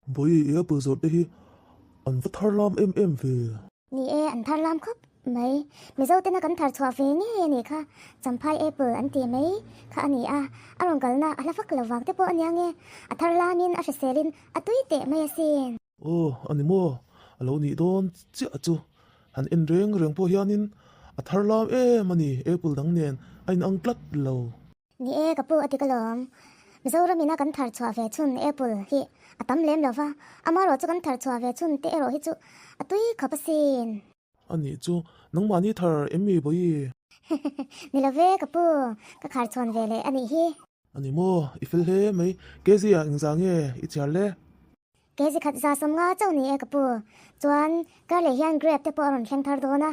Bawi i apple zawrh te hi an va thar lam em em ve. Ni e, an thar lam khawp mai. Mizo tena kan thar chhuah ve ngei a nih kha. Champhai apple an tih mai kha a ni a, a rawn kalna a hla vak lo vang te pawh a nia nge. A thar lamin a hriselin a tui teh mai asin. Aw, a ni maw? A lo nih dawn chiah chu. Han en reng reng pawh hianin a thar lam em a ni, apple dang nen a inang tlat lo. Ni e, ka pu a ti ka lawm. Mizoram ina kan thar chhuah ve chhun apple hi a tam lem lo va, amaherawh chu kan thar chhuah ve chhun te erawh hi chu a tui khawp asin. A nih chu, nangmahni thar em mi Bawi? Ni lo ve ka pu, ka khar chhawn ve leh a nih hi. A ni maw, i fel hle mai. Kezia engzah nge i chhiar le? Kezi khat 150 chauh ni e ka pu. Chuan kar leh hian grape te pawh a rawn thleng thar dawn a.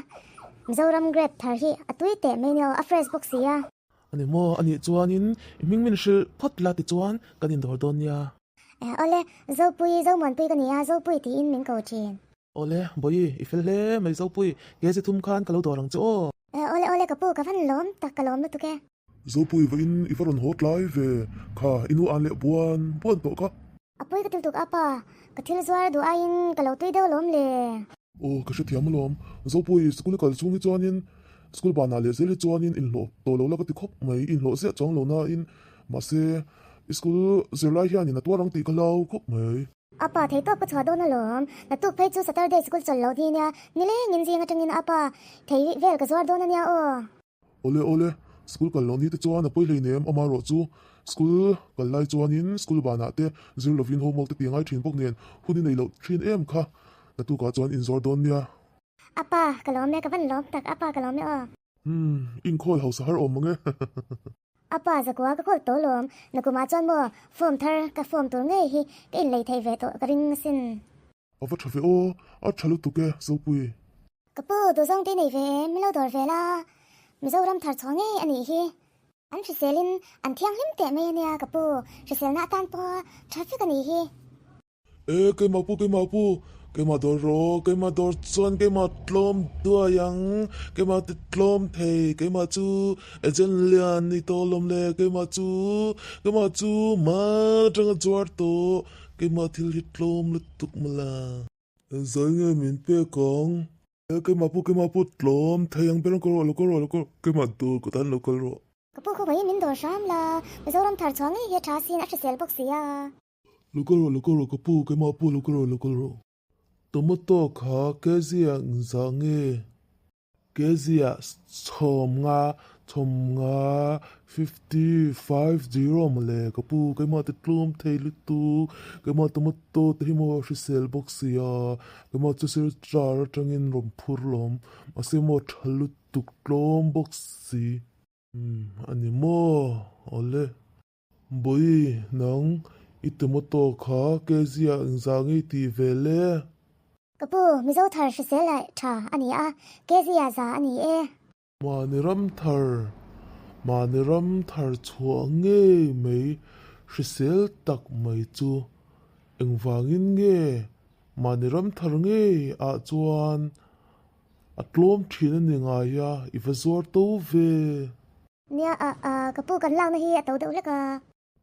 Mizoram grape thar hi a tui teh mai nia aw, a fresh bawk si a. A ni maw, a nih chuanin i hming min hrilh phawt la tichuan kan indawr dawn nia. Awle, Zopui, Zomuanpui ka ni a, Zopui tiin min ko thin. Awle, Bawi, i fel hle mai Zopui, kezi thum khan ka lo dawr ang che aw. Awle, awle ka pu, ka van lawm tak, ka lawm lutuk e. Zopui vawiin i va rawn haw tlai ve, kha i nu an leh buan buan tawh kha. A pui ka til tuk a pa, ka thil zuar duh aiin ka lo tui deuh lawm le. Aw ka hrethiam alawm, Zopui school i kal chhung hi chuanin school banah leh zel hi chuanin inhlawh tawh lo la ka ti khawp mai, inhlawh ziah chuang lo nain mahse i school zirlai hianin a tuar ang tih ka hlau khawp mai. A pa thei tawp ka chhuah dawn alawm, naktuk phei chu Saturday school chawlh loh ni nia, nilengin zing atangin a pa thei vel ka zuar dawn ania aw. Awle awle, school kal loh ni te chuan a pawi hleinem ama erawh chu school kal lai chuanin school banah te zir lovin homework te ti ngai thin bawk nen hun i nei loh thin em kha naktukah chuan inzawr dawn nia. A pa ka lawm e, ka van lawm tak, a pa ka lawm e aw. Umm, inkhawlh hausa har awm ang e. A pa zakua ka kawlh tawh lawm, nakumah chuan maw form thar ka form tur ngei hi ka inlei thei ve tawh ka ring asin. A va tha ve aw, a tha lutuk e Zopui. Ka pu, duhzawng te i nei ve em? Min lo dawr ve la, Mizoram thar chhuah ngei a nih hi. An hriselin an thianghlim teh mai a nia ka pu, hriselna atan pawha tha vek a nih hi. E, keimah pu, keimah pu, keimah dawr rawh, keimah dawr chuan keimah tlawm duai ang, keimah ti tlawm thei, keimah chu agent lian ni tawh lawm le, keimah chu, keimah chu hma atanga zuar tawh, keimah thil hi tlawm lutuk mawla. Engzai nge min pek ang? E, keimah pu, keimah pu, tlawm thei ang ber ang kal rawh, lo kal rawh, lo kal rawh, keimah dawr ka tan lo kal rawh. Ka pu khaw min dawr hram la, Mizoram thar chhuah ngei hi a tha sin, a hrisel bawk si a. Lo kal rawh, lo kal rawh ka pu, keimah pu, lo kal rawh, lo kal rawh. Tomato kha kezia engzah nge? Kezia 50, 50, 50, mawle ka pu, keimah te tlawm thei lutuk, keimah tomato te hi maw hrisel bawk sia, keimah chu sir char atangin rawn phur lawm, mahse maw tha lutuk tlawm bawk si. Umm a ni maw awle. Bawi nang i tomato kha kezia engzah nge i tih ve le? Ka pu, Mizo thar hrisel leh tha a ni a, kezia za a ni e. Mahni ram thar, mahni ram thar chhuah ngei mai hrisel tak mai chu engvangin nge mahni ram thar ngei ah chuan a tlawm thin a ni ngai a, i va zuar to ve. Nia a a ka pu kan lakna hi a to deuh hlek a.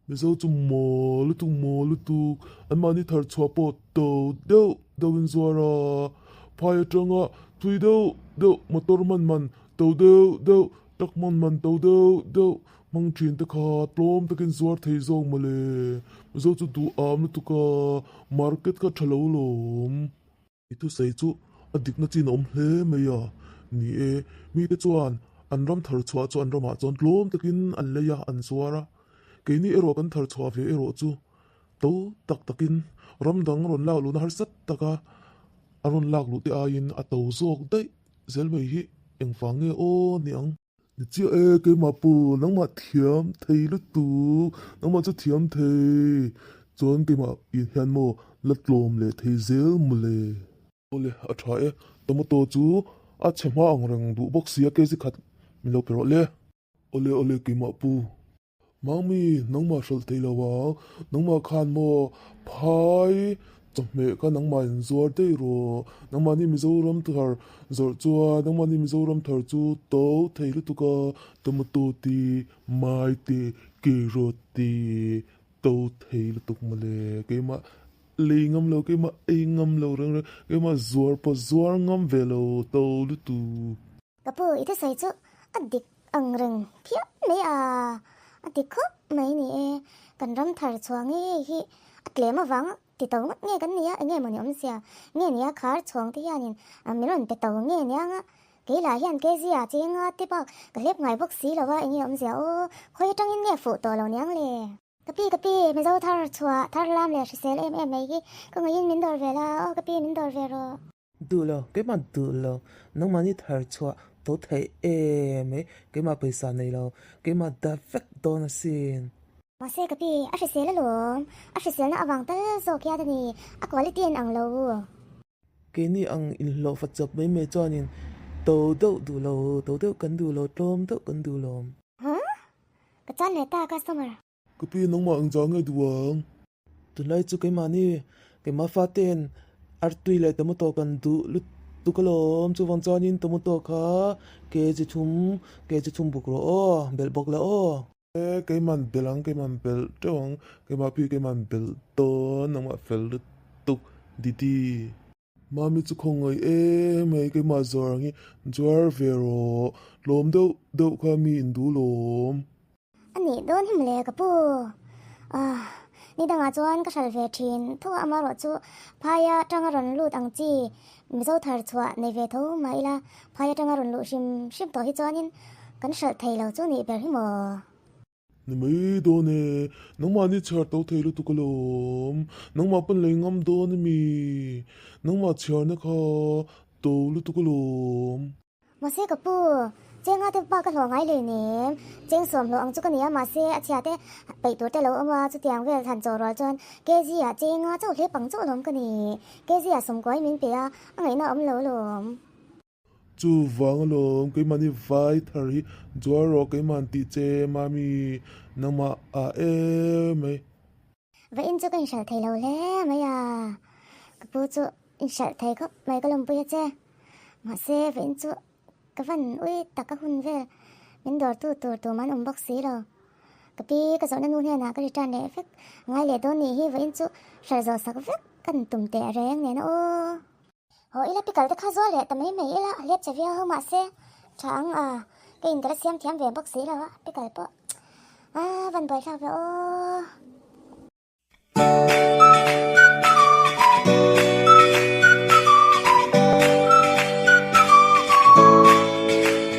Mizo chu maw lutuk maw lutuk an mahni thar chhuah pawh to deuh deuh in zuar a, phai atanga thui deuh deuh motor man man to deuh deuh truck man man to deuh deuh hmang thin te kha tlawm takin zuar thei zawk mawle. Mizo chu duh am lutuk a, market kha tha lo lawm. I thusawi chu a dikna chin a awm hle mai a, ni e, mite chuan an ram thar chhuah chu an ramah chuan tlawm takin an lei a, an zuar a. Keini erawh kan thar chhuah ve erawh chu to tak takin ram dang rawn lak luhna harsa taka a rawn lak luh te aiin a to zawk daih zel mai hi engvang nge aw ni ang. Ni chiah e, keimah pu, nangmah thiam thei lutuk, nangmah chu thiam thei, chuan keimah in hian maw la tlawm leh thei zel mawle. Awle, a tha e, tomato chu a chhe hma ang reng duh bawk sia kg khat min lo pe rawh le. Awle, awle, keimah pu. Mangmi, nangmah hralh thei lo ang, nangmah khan maw phai chawhmeh kha nangmah in zuar daih rawh, nangmahni Mizoram thar zawrh chuan nangmahni Mizoram thar chu to thei lutuk a, tomato te, mai te, carrot te to thei lutuk mawle keimah. lei ngam lo, keimah ei ngam lo reng reng, keimah zuar pawh zuar ngam ve lo to lutuk. Ka pu, i thusawi chu a dik ang reng phian mai a, a dik khawp mai ni e. Kan ram thar chhuah ngei hi a tlem avang ti to ngawt nge kan nia, enge mawni awmzia nge nia khar chhuang te hianin min rawn pe to nge nia nga kei lah hian kezia chenga te bak ka hlep ngai bawk si lo a, enge awmzia aw, khawi atangin nge fuh tawh lo niang le. Ka pi ka pi, Mizo thar chhuah thar lam leh hrisel em em mai hi ka ngaihin min dawr ve la, aw ka pi min dawr ve rawh. Duh lo, keimah duh lo, nangmahni thar chhuah to theih em mai, keimah pawisa nei lo, keimah dah vek dawn asin. Mahse ka pi, a hrisel alawm, a hriselna avang tal zawk hian a ni, a quality an ang lo. Keini ang inhlawh fa chawp mai mai chuanin to deuh duh lo, to deuh kan duh lo, tlawm deuh kan duh lo. Huh? Ka chan leh ta customer. Ka pi nangmah ang zah nge duh ang? Tunlai chu keimahni, keimah faten artui leh tomato kan duh lutuk alawm. Chuvang chuanin tomato kha kg thum, kg thum buk rawh aw, belh bawk la aw. E, keiman belh ang, keiman belh teuh ang, keimah pi keiman belh dawn, nangmah fel lutuk Didi. Mami chu khawngaih em mai, keimah zuar ang hi zuar ve rawh, tlawm deuh deuh kha mi in duh lawm. A nih dawn hi mawle ka pu. Ah, ni dangah chuan ka hral ve thin tho a, amaherawh chu phaia tanga rawn lut ang chi Mizo thar chhuah nei ve tho mah ila, phaia tanga rawn luh hrim hrim tawh hi chuanin kan hralh thei lo chu nih ber hi maw. Ni mai dawn e, nangmahni chhiar to thei lutuk alawm, nangmah pawn lei ngam dawn ami, nangmah chhiarna kha to lutuk alawm. Mahse ka pu, chenga te pa ka hlawh ngai lei nem, cheng suam hlawh ang chu ka ni a, mahse a chhia te peih tur te lo awm a, chutiang vel han chaw rual chuan kg ah chenga chauh hle pang chauh alawm ka ni, kg ah sawmkuai min pe a, a ngaihna a awm lo alawm. Chuvang alawm, keimahni vai thar hi zuar rawh keimah an tih che mami, nangmah ah em mai. Va in chu ka inhralh thei lo hle mai a, ka pu chu inhralh thei khawp mai ka lawmpui a che. Mahse va in chu ka van ui tak a hun vel min dawrtu tur tum an awm bawk si lo. Ka pi ka zawhna nu hnenah ka return leh vek ngai leh dawn nih hi va in chu hralh zawh sak vek kan tum teh reng nen a aw. Haw ila pikal te kha zual leh ta mai mai ila a hlep che viau ho mahse tha ang a ka in ka la siam thiam ve bawk si lo a pikal pawh a van buaithlak ve aw.